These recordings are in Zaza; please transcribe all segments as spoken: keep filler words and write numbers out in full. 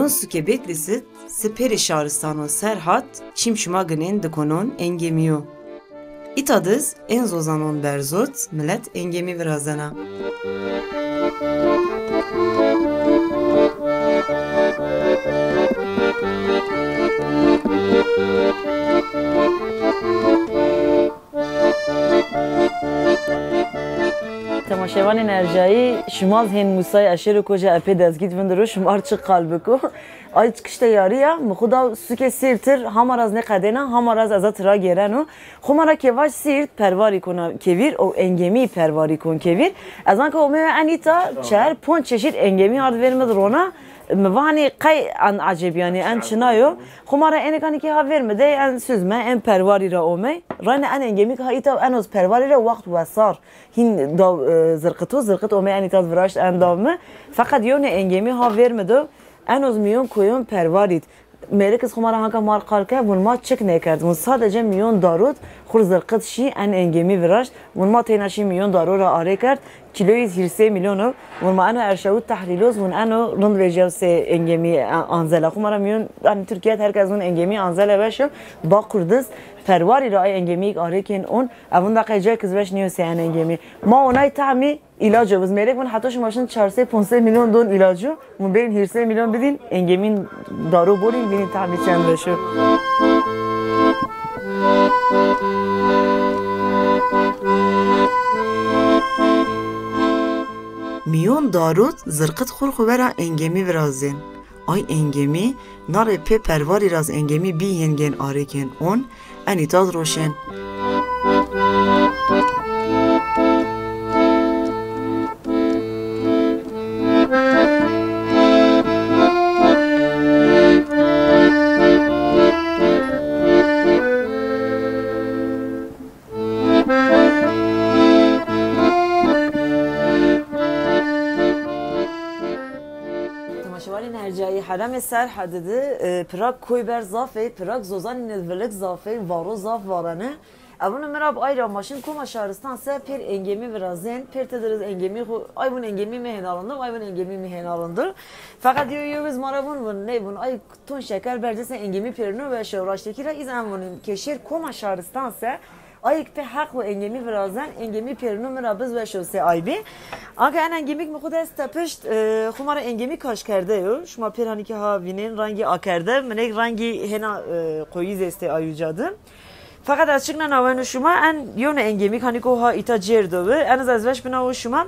Sukê Bêtlîsit, si pêrê şaristanon ser hat, çîm şima ginên dikonon engemî yo. Îta diz ên zozanon berzot, milet engemî virazena. Temaşevanên erjayî, şima zî hên musayî eşêro ko jî epê dezgît vindir o, şima r çi qal biko. Ay kişte yarî ya, mi xwu da sukê Sîrtir, hama ra zî nêqedêna, hama ra zî eza tira gêreno. Xwu ma ra ke vaj Sîrt perwarî kona kevîr û engemî perwarî kon kevîr. Ez anka omê en îta çer ponc çeşît engemî ard vêr mi di rona. Mi va hanî qey en ecebî yanî en çina yo. Xwu ma ra enê kanî kî ha vêr mi dey en süzme, en perwarî ra omey. Rayne en engemî ki ha îta enoz perwarî ra wext wesar. Hîn daw, e, zirqito, zirqit omey en îta viraşt en daw mi. Feqet yewne engemî ha vêr mi do. Enoz mîyon koyon perwarît. Mêrik iz xwu ma ra hanka mar qal kerd, vun ma çik nêkerd. Vun sadece mîyon darot xwu r zirqit şî en engemî viraşt. Vun ma teyna şî mîyon daro ra arê kerd. Kîloyî hîrsê mîlyon o. Vun ma eno erşawit tehlîloz, vun eno rind vejîya sê engemî a-, anzela. Xwu ma ra mîyon, yanî Tirkîye de herkes vun engemî anzela weş o. Bakur diz perwarî ra ay engemîyêk arê kên on. Evun da qey cayêk iz weş nîyo sê en engemî. Ma onay tahmî Îlaco biz mêrek vun heta şima şin çar sey ponc sey mîlyon don îlaco, vun bêrîn hîrsê mîlyon bidîn, engemîn daro borîn, bînî tahmî çend weş o. Mîyon darot zirqit xwu r xwu vera engemî virazên. Ay engemî, na rê pê perwarî ra z engemî bî yên gên arêkên on, en îta z roşên. Temaşevanên ercayî, herêmê Serhedî de, e, pirak koyber zaf ê, pirak zozanîn id vilik zaf ê, varo zaf varene. Evûn mi ra bi ay ra ma şin koma şaristan se pêr engemî virazên, pêr tedir iz engemî xwu, ay vûn engemî mi hêna rind o, ay vûn engemî mi hêna rind o. Feqet yew yew iz ma ra vûn, vûn ney vûn, ay ton şeker berce se engemî pêrino weş o. Raştekî ra îz en vûnîn ke şêr koma şaristan se, ayêk pê heq û engemî virazen, engemî pêrino mi ra biz weş o sê ay bî. Anke en engemîk mi xwu dest tepişt, e, xwu ma ra engemî kaşkerde yo. Şima pêr hanî ki ha vînên rengî akerde, minêk rengî hêna, e, qoyî zî estê ay uca di. Feqet ez çik nênaweno şima, en yewne engemîk hanî ko ha îta cêr do bi, en iz ez weş binawo şima.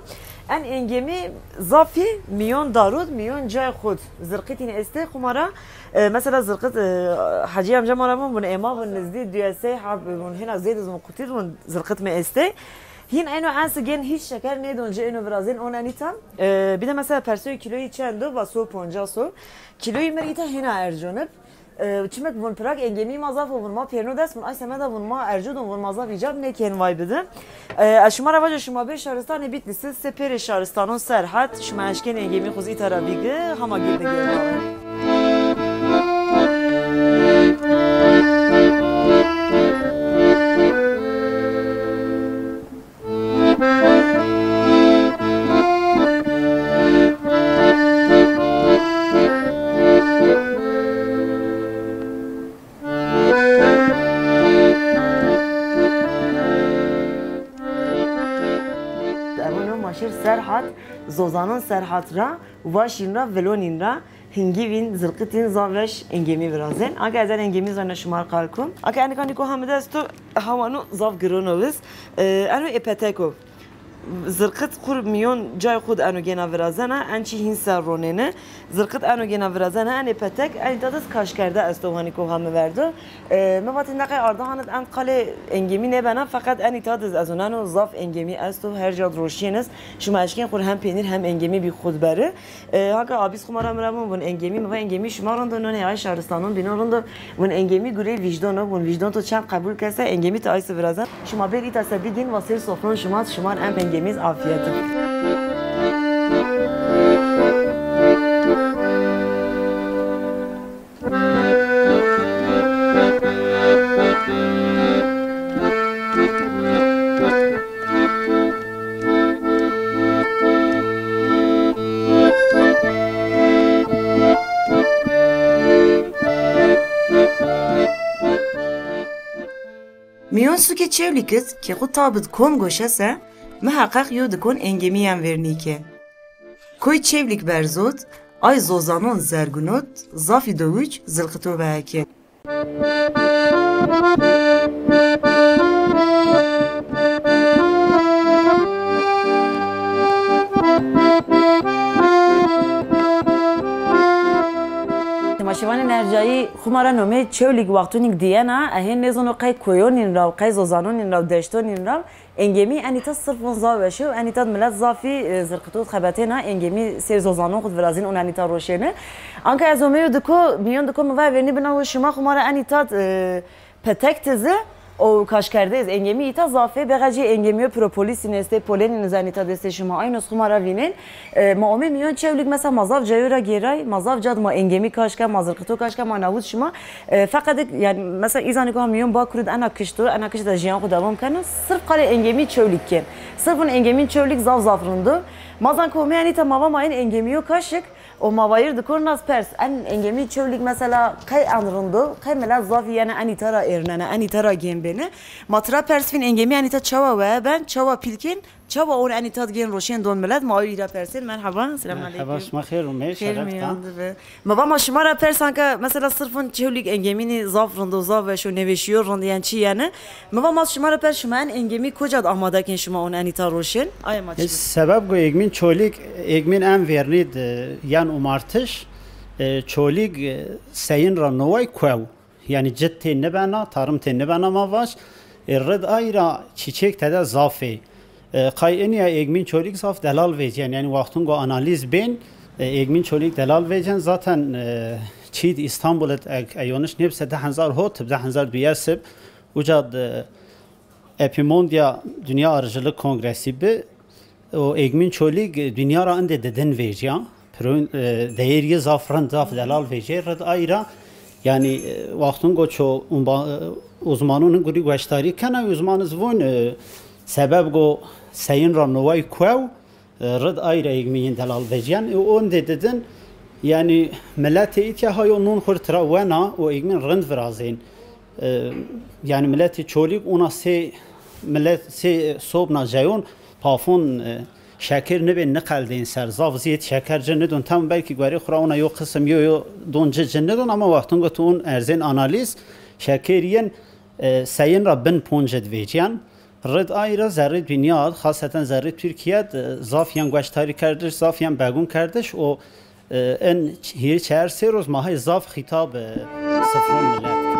En engemî zafî mîyon darud, mîyon cay xud zirqitîn estê xwu ma ra. E, mesela zirqit, e, Hecî emca ma ra vûn, vûn ê ma vûn nizdî duyesey heb, vûn hêna zêd iz vûn qutî d vûn zirqit mi estê. Hîn eno ensi gên hîç şeker nêdon ci eno virazên on en îta. E, bir de mesela persoyê kîloyî çend o? Va so poncas o. Kîloyî mi r îta hêna erconib. E, çimik vûn pirak engemî ma zaf o, vûn ma pêrno dest vûn, ay semeda vûn ma ercudon, vûn ma zaf îcab nêkên vay bidi. E, ez şima ra vaco şima bê şaristanê Bîtlîsî, sê pêrê şaristanon Serhed, şima eşkên engemî xwu zî îta ra bîgi, hama gir de gêrdarin. Evûn o ma şêr Serhat, zozanon Serhat ra, vaşîn ra, vilonîn ra. Hingî vîn, zirqitîn zaf weş engemî virazên. Ake ez en engemî zana şima r qal kum. Ake enikanî ko ha mi dest o, hawano zaf giron o biz. E, eno ê petek o. Zirqit xwu r mîyon cay xwu d eno gêna virazena, en çî hîn ser ronêne. Zirqit eno gêna virazena, en ê petek, en îta diz kaşkerde esto hanî ko ha mi verdo. E, mi vatî neqey arda hanit en qalê engemî nêbena, feqet en îta diz ez oneno zaf engemî esto, her ca d roşîyêniz. Şima eşkên xwu r hem peynîr hem engemî bî xwu d beri. E, haka abîs xwu ma ra mi ra vûn, vûn engemî, mi va engemî şima rind o, nonê ay şaristanon bînon rind o, vûn engemî gurê vîjdon o, vûn vîjdon to çend qebul kese, engemî to ay si virazen. Şima bêr îta se bigîn, va sêr sofron şima, şima r en engemî z afîyet o. Mîyon sukê Çewlîg id ke xwu tabid kom goşe se, miheqeq yo dikon Engêmîyan vernî ke. Koy Çewlîg berzot, ay zozanon zergunot, zafî dowij zilqito vehe ke. Temaşevanên ercayî, xwu ma ra nomeyê Çewlîg wextunîg dîyena, e hên nêzono qey koyonîn ra û qey zozanonîn ra û deştonîn ra. Engêmî enîta sirf von zaf weş o, enîta milet zafî, e, zirqitû xebetêna, Engêmî sêr zozanon xwu virazîn, on enîta roşêne. Anka ez omeyo diko, mîyon diko mi va vernî bina û şima xwu ma ra enîta, e, petek tizi o kaşkerdêz, Engêmî îta zafê, beğecî Engêmîyo propolisîn estê, polenîn iz enîta destê şima, aynos xwu ma ra vînên. E, ma omê mîyon Çewlîg mesela ma zaf cayo ra gêray, ma zaf cad ma Engêmî kaşke, ma zirqitû kaşke, ma nawit şima. E, feqet ik, yani, mesela, îzanî ku ha mîyon Bakur id ena kişt o, ena kişt de jiyan xwu dewam keno. Sirf qalê Engêmî Çewlîg kên. Sirf on Engêmîn Çewlîg zaf zaf rind o. Ma zan ku omê enîta ma va ma ên Engêmîyo kaşik, o ma vayir dikor nas pers. En Engêmî Çewlîg mesela qey en rind o, qey milet zafî yene enîta ra êrnene, enîta ra gên bêne. Ma tira pers vîn Engêmî enîta çawa weye ben, çawa pîl kên, çawa on enîta digên roşên don milet, ma ayo îra persên. Merheba, selam aleykum. Merheba, şima xêr ûmê, şeref da. Mîyon dibe. Mi va ma şima ra pers anka, mesela sirf on Çewlîg Engêmînî zaf rind o, zaf weş o, nêweşîyo rind yen çi yeni. Mi va ma şima ra pers şima en Engêmî koca d amade kên şima on enîta roşên? Aya ma çi. Sebeb go Egmîn Çolîg, Egmîn en vernî di yen umartiş, e, Çolîg, e, seyin ra noway kuew. Yanî cit tê nibena, tarim tê nibena ma vaş. E, rid ay ra çîçêk tede zaf ê. E, qay inîya Egmîn Çolîg zaf delal vecîyen. Yanî wextun go analîz bên, e, Egmîn Çolîg delal vecîyen. Zaten, e, çîd Îstanbul id eg, e, yoniş nêbise di hezar hot ib, di hezar duyes ib. Uca di, e, Epimondia Dünya Arıcılık Kongresi bi. O Egmîn Çolîg, e, dinya ra indê didin vecîya. Proyun, e, değer yi zaf rind, zaf delal vecîyê. Rid ay ra, yanî, e, wextun go ço umba-, e, uzmanun gurî gueştarî kena, uzman iz vun, e, sebeb go seyin ra noway kuew, e, rid ay ra Egmîyin delal vecîyen. E, ondê didin, yanî, miletê îtya hayo nun xur tira wena, o Egmîn rind virazên. E, yanî, miletê Çolîg ona sê milet, sê sobna jeyon pafon, e, şeker nibên, niqeldên ser, zaf zîyed şeker ci nidon. Tam belkî guerê xwu ra ona yo qisim yo yo don ci ci nidon, ama wextun go tu un erzên analîz, şeker yin, e, seyin ra bin ponc id vecîyen. Rid ay ra zerrê dinya id, xaseten zerrê Tirkîye id, e, zaf yen gueştarî kerdiş, zaf yen begun kerdiş û, e, in hîrê çer sê roz ma hay zaf xîtab, e, sifron milet.